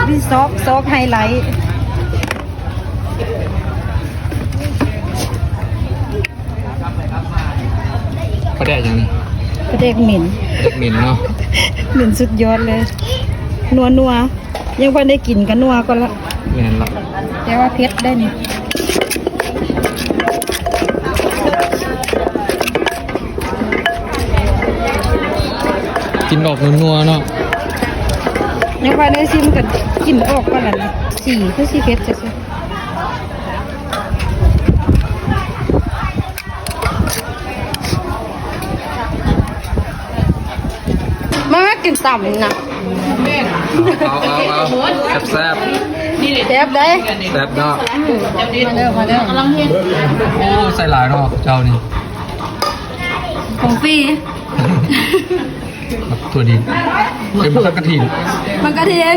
ມີຊອກ ຊອກໄຮໄລ. ປາແດກຫຍັງນີ້? ປາແດກເໝັນ. ປາແດກເໝັນເນາະ. ເໝັນສຸດຍອດເລີຍ. ນົວໆ. ຍັງບໍ່ໄດ້ກິນກະນົວກ່ອນລະ. ແມ່ນລະ. ແຕ່ວ່າເຜັດໄດ໋ນີ້. ກິນອອກນົວໆເນາະ. ຍັງບໍ່ໄດ້ຊີມ ກະກິນອອກກ່ອນລະ. ສີຄືຊິເຜັດຊື່ໆ. ມາກິນຕຳນະ. ເອົາ ເອົາ ເອົາ ແຊບໆ. ແຊບໄດ໋. ແຊບເນາະ. ອືມ ມາເດີ ມາເດີ. ໂອ້ ໃສ່ຫຼາຍເນາະເຈົ້ານີ້. ຂອງຟຣີ. ໝາກຖົ່ວດິນ. ເປັນໝາກກະທິນ. ໝາກກະທິນ.